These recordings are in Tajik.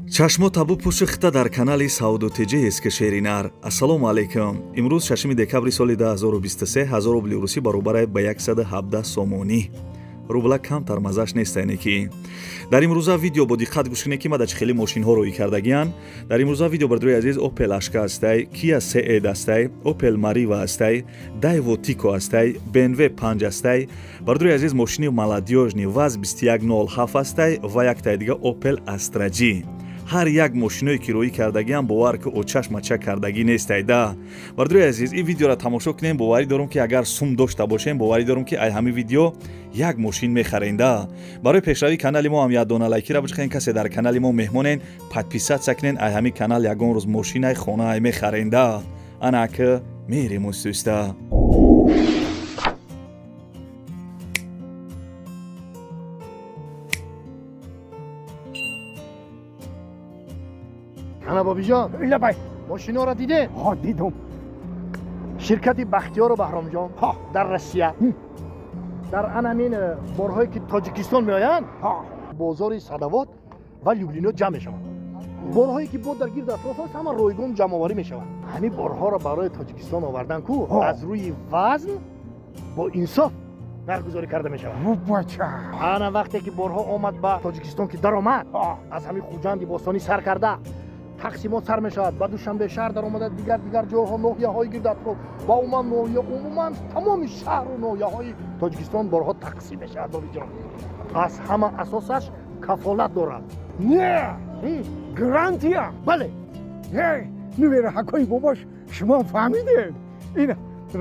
Чашмо табу пӯшихта дар канали Сауду ТЖ ки шеринар. Ассалому алайкум. Имрӯз 6 декабри соли 2023 1000 рубли русӣ баробар ба 117 сомонӣ. Рубла камтар мазаш нест айне ки. Дар имрӯза видео бо диққат гӯш кунед ки ма дар чӣ хеле мошинҳо рӯй кардагиян. Дар имрӯза видео бардорои азиз Opel Ashka ҳастай, Kia Ceed ҳастай, Opel Mariva ҳастай, Daewoo Tico ҳастай, BMW 5 ҳастай. Бардорои азиз мошини молодёжный ВАЗ 2107 ҳастай ва яктаи дига Opel Astra G. Ҳар як мошиное ки рӯӣ кардагиам бовар ки очашмача кардагӣ нестайда. Бардорои азиз, ин видеоро тамошо кунем, боварӣ дорум ки агар сум дошта бошем, боварӣ дорум ки ай ҳамин видео як мошин мехаренда. Барои пешравии канали мо ҳам як дона лайкира биҷихен, касе дар канали мо меҳмонен, подписаться кунен, ай ҳамин канал ягон рӯз мошинай хонаай мехаренда. Ана ки мерем устуста. Ана бобиҷон, лабай, мошиноро дидед? Ҳа, дидум. Ширкати Бахтиёру Баҳромҷон ҳа дар Россия дар анамин борҳое ки Тоҷикистон меоянд, ҳа бозори Садовод ва Люблино ҷамъ мешаванд. Борҳое ки бо дар гирд атроф аст, ҳама ройгон ҷамъоварӣ мешаванд. Ҳамин борҳоро барои Тоҷикистон овардан ку аз рӯи вазн бо инсоф нархгузорӣ карда мешавад. Бача, ана вақте ки борҳо омад ба Тоҷикистон ки даромад, аз ҳамин Хуҷанди бостонӣ сар карда тақсимот сар мешавад, ба Душанбе шаҳр даромада, дигар дигар ҷойҳо, ноҳияҳои гирд атроф ва умуман ноҳия, умуман тамоми шаҳру ноҳияҳои Тоҷикистон борҳо тақсим мешавад. Бобиҷон, аз ҳама асосаш кафолат дорад. Не, гарантия. Бале. Нувера ҳакои бобош, шумо фаҳмидед? Ин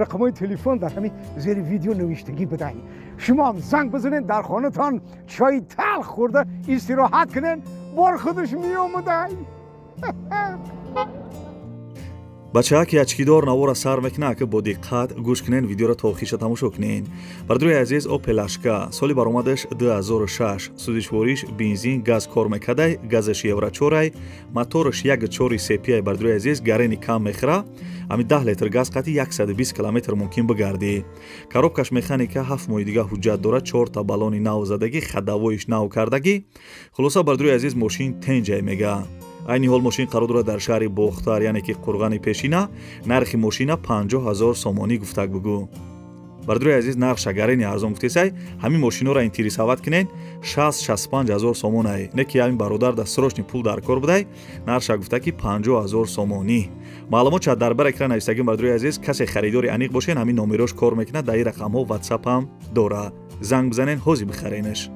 рақамҳои телефон дар ҳамин зери видео навиштагӣ будай. Шумо занг бизанед, дар хонатон чойи талх хӯрда истироҳат кунед, бор худаш меомадай. Бачаҳа ки ачкидор навора сар мекунад, ки бо диққат гӯш кунен, видеоро то охириша тамошо кунен. Бардорои азиз, Opel Ashka соли баромадаш 2006, сӯзишвориш бензин, газ кор мекардай, газаш евро 4, мотораш 1.4 CPI. Бардорои азиз, гарени кам мехӯра, ами 10 литр газ қати 120 километр мумкин бигардӣ. Коробкаш механика, 7 моҳи дига ҳуҷҷат дорад, 4 та баллони нав задагӣ, ходовоиш нав кардагӣ. Хулоса бардорои азиз, мошин тенҷай мега. Айни ҳол мошин қарор дорад дар шаҳри Бохтар, яъне ки Қурғани пешина. Нархи мошина 50 000 сомонӣ гуфтак бугӯ. Бардорои азиз, нарх шагарени арзон гуфтесай, ҳамин мошиноро интересовать кунен, 60-65 ҳазор сомонай. Не ки ҳамин бародар дар срочный пул дар кор будай, нархша гуфта ки 50 000 сомонӣ. Маълумот ча дар бар экран навистагим. Бардорои азиз, касе харидори аниқ бошен, ҳамин номерош кор мекунад, дар ин рақамҳо WhatsApp ҳам дорад. Занг бизанен, ҳозир бихаренаш.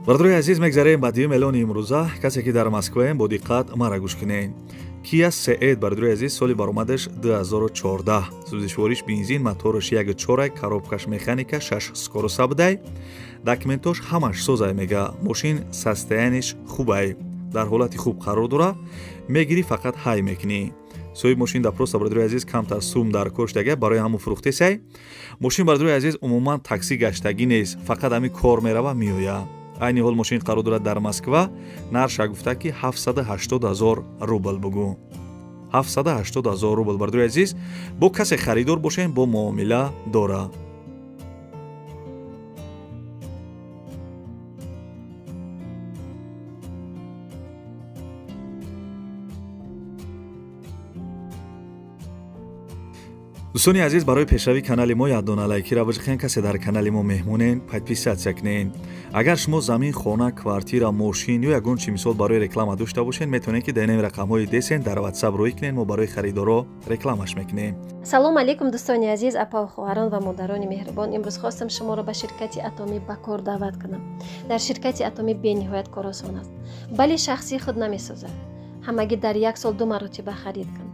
Бардорои азиз, мегзарем ба дуюм эълони имрӯза. Касе ки дар Москваем, бо диққат мара гӯш кунед. Kia Ceed, бардорои азиз, соли баромадаш 2014, сӯзишвориш бензин, мотораш 1.4, коробкаш механика, 6 скорость будай, документош ҳамаш созай мега. Мошин состояниш хубай, дар ҳолати хуб қарор дора, мегирӣ фақат ҳай мекунӣ. Соҳиби мошин да просто, бардорои азиз, камтар сум дар кор шудага, барои ҳамун фурӯхтесай. Мошин, бардорои азиз, умуман такси гаштагӣ нест, фақат ҳамин кор мерава меояд. Айни ҳол мошин қарор дорад дар Москва, нархша гуфта ки 780 000 рубл бугӯ. 780 000 рубл, бардорои азиз, бо касе харидор бошен, бо муомила дора. Дӯстони азиз, барои пешравии канали мо як дона лайкира биҷихен, касе дар канали мо меҳмонен, подписаться кунен. Агар шумо замин, хона, квартира, мошин ё ягон чи мисол барои реклама дошта бошен, метавонед ки дар ин рақамҳои десен дар WhatsApp рӯй кунен, мо барои харидоро рекламаш мекунем. Салом алейкум, дӯстони азиз, апаву хоҳарон ва модарони меҳрубон. Имрӯз хостам шуморо ба ширкати Атомӣ ба кор даъват кунам. Дар ширкати Атомӣ бениҳоят кор осон аст, бале шахсии худ намесозад. Ҳамагӣ дар як сол 2 маротиба харид кун.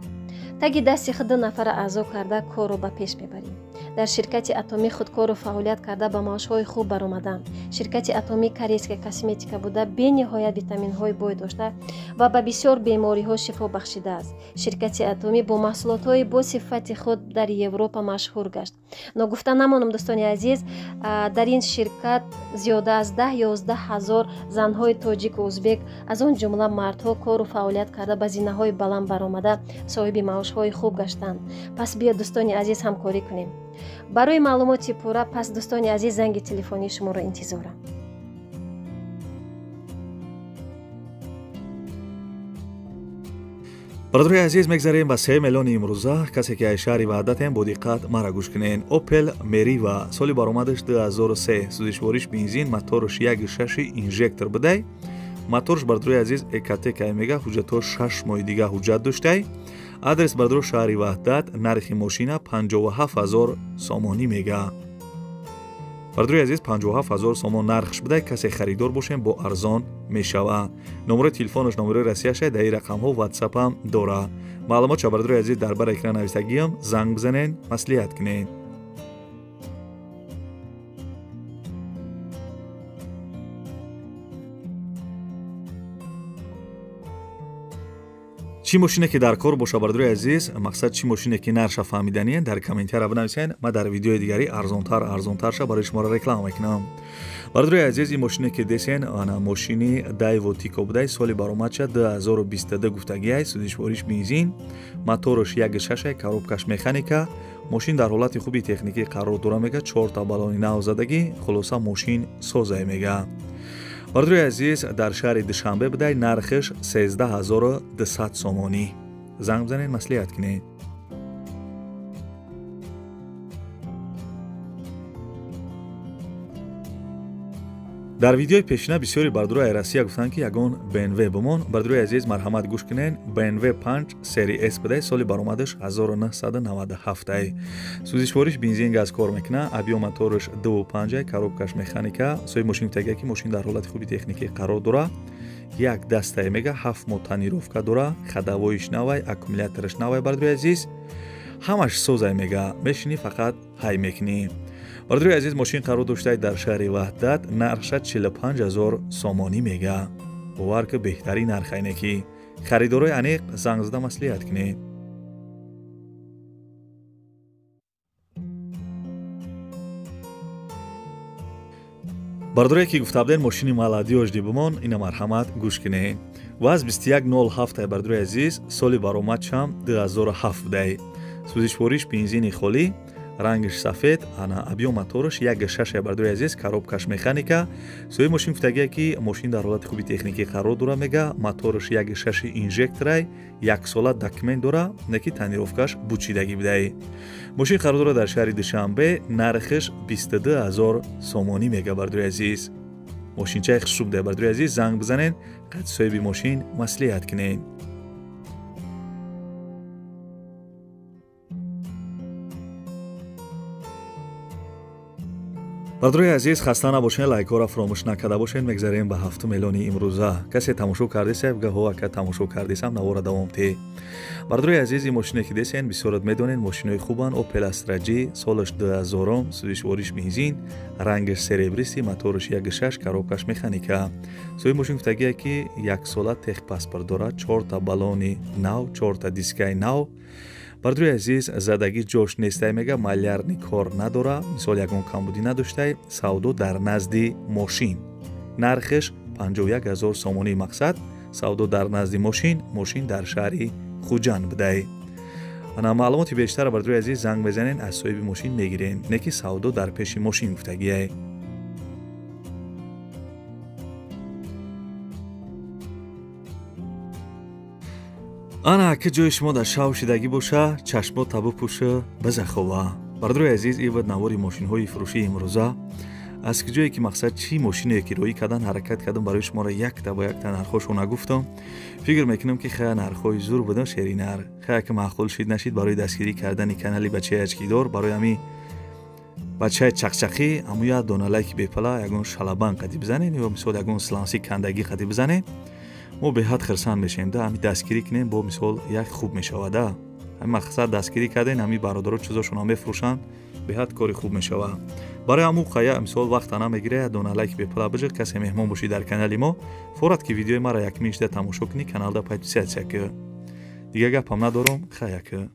Таги дасти худ 2 нафара аъзо карда корро ба пеш мебарем. Дар ширкати Атомӣ худкору фаъолият карда ба маошҳои хуб баромаданд. Ширкати Атомӣ корейская косметика буда, бениҳоят витаминҳои бой дошта ва ба бисёр бемориҳо шифо бахшидааст. Ширкати Атомӣ бо маҳсулотҳои бо сифати худ дар Европа машҳур гашт. Ногуфта намонам, дӯстони азиз, дар ин ширкат зиёда аз 10-11 ҳазор занҳои тоҷику узбек, аз он ҷумла мардҳо, кору фаъолият карда ба зинаҳои баланд баромада соҳиби маошҳои хуб гаштанд. Пас биё, дӯстони азиз, ҳамкорӣ кунем. Барои маълумоти пурра пас, дӯстони азиз, занги телефонии шуморо интизорам. Бародарои азиз, мегзарем ба 3 миллиони имрӯза. Касе ки аз шаҳри Ваҳдатем, бо диққат мара гӯш кунен. Опел Мерива, соли баромадаш 2003, сӯзишвориш бензин, моторш 1.6 инжектор будай. Моторш, бародарои азиз, ЭКТ мега, ҳуҷҷатҳо 6 моҳи дига ҳуҷҷат доштай. Адрес, бародаро, шаҳри Ваҳдат, нархи мошина 57 ҳазор сомонӣ мега. Бародарои азиз, 57 ҳазор сомон нархш будай. Касе харидор бошем, бо арзон мешава. Номерои телефонаш номерои Россияшай, дар ин рақамҳо ватсапам дора. Маълумотша, бародарои азиз, дар бар экран нависагиам, занг бизанен, маслиҳат кунед. Чӣ мошине ки дар кор боша, бародарои азиз, мақсад чӣ мошине ки нарша фаҳмидание, дар комментария бинависен. Ман дар видеои дигари арзонтар арзонтарша барои шуморо реклама мекунам. Бародарои азиз, ин мошине ки десен, ана мошини Дайво Тико будай, соли баромадша 2022 гуфтагиай, сӯзишвориш бензин, моторш 1.6, коробкаш механика. Мошин дар ҳолати хуби техникӣ қарор дора мега, 4 баллони нав задагӣ, хулоса мошин созае мега. Бародарои азиз, дар шаҳри Душанбе будай, нархиш 13200 сомонӣ. Занг бизанед, маслиҳат кунед. Дар видеои пешина бисёри бародарои Россия гуфтанд, ки ягон BMW бимон. Бародарои азиз, марҳамат гӯш кунед. BMW 5 сери S будай, соли баромадаш 1997. Сӯзишвориш бензин газ кор мекуна, объём мотораш 2.5, коробкаш механика. Соҳиби мошин гуфтагия, ки мошин дар ҳолати хуби техникӣ қарор дора. Як дастае мега, 7 моҳ тонировка дора, ходовоиш навай, аккумулятораш навай, бародарои азиз. Ҳамаш созай мега, мешинӣ фақат ҳай мекунӣ. Бародарои азиз, мошин қарор доштаи дар шаҳри Ваҳдат, нархша 45 ҳазор сомонӣ мега. Бовар ки беҳтарин нархайне ки харидорои аниқ занг зада маслиҳат кунед. Бародарое ки гуфта будем мошини молодёжди бимон, ина марҳамат гӯш кунед. Ваз 2107, бародарои азиз, соли баромадшам 2007 будай. Сӯзишвориш бензини холӣ, рангиш сафед, ана объём мотораш 1.6, бародарои азиз, коробкаш механика. Соҳиби мошин гуфтагия, ки мошин дар ҳолати хуби техникӣ қарор дора мега, мотораш 1.6 инжекторай, яксола документ дора, не ки тонировкаш бучидагӣ будай. Мошин қарор дора дар шаҳри Душанбе, нархиш 22 ҳазор сомонӣ мега, бародарои азиз. Мошинчаи хушрӯ будай, бародарои азиз, занг бизанен, қад соҳиби мошин маслиҳат кунед. Бародарои азиз, хаста набошед, лайкҳоро фаромӯш накарда бошед. Мегзарем ба 7 миллиони имрӯза. Касе тамошо кардесай, гаҳо ака тамошо кардесам, навора давом те. Бародарои азиз, ин мошине ки десен, бисёрат медонед, мошинои хубанд. Opel Astra G, солаш 2000, сӯзишвориш бензин, рангаш серебристый, мотораш 1.6, коробкаш механика. Соҳиби мошин гуфтагия, ки яксола техпаспорт дорад, 4 баллони нав, 4 дискаи нав. Бародарои азиз, задагӣ ҷош нестай мега, малярни кор надора, мисол ягон камбудӣ надоштай, савдо дар назди мошин. Нархиш 51 ҳазор сомонӣ. Мақсад савдо дар назди мошин, мошин дар шаҳри Хуҷанд будай. Ана маълумоти бештар, бародарои азиз, занг мезанен, аз соҳиби мошин мегирен, не ки савдо дар пеши мошин гуфтагиай. Ана ки ҷои шумо дар шав шидагӣ боша, чашмо табу пӯша, бизахова. Бародарои азиз, ин буд навори мошинҳои фурӯшии имрӯза. Аз ҷое ки мақсад чӣ мошине ки роӣ кардан, ҳаракат кардам барои шуморо якта ба якта нархҳошо нагуфтам. Фикр мекунам, ки хая нархҳои зур будан, шеринар. Хая ки маъқул шид нашид, барои дастгирӣ кардани канали бачаи ачкидор, барои ҳами бачаи чақчақӣ, ҳаму як дона лайки бепала, ягон шалабан қадӣ бизанед ё мисол ягон сланси кандагӣ қадӣ бизанед, мо беҳад хирсанд мешавем. Да ҳами дастгирӣ кунем, бо мисол як хуб мешавад. Да ҳами мақсад дастгирӣ кардем, ҳами бародаро чизошонро мефурӯшанд, Беҳад кори хуб мешавад. Барои ҳамун қая мисол вақта намегира, як дона лайк бепула биҷиқ. Касе меҳмон бошӣ дар канали мо, форат ки видеои маро якмин шида тамошо кунӣ, каналда подписаться ки. Дига гапам надорам, хаяка.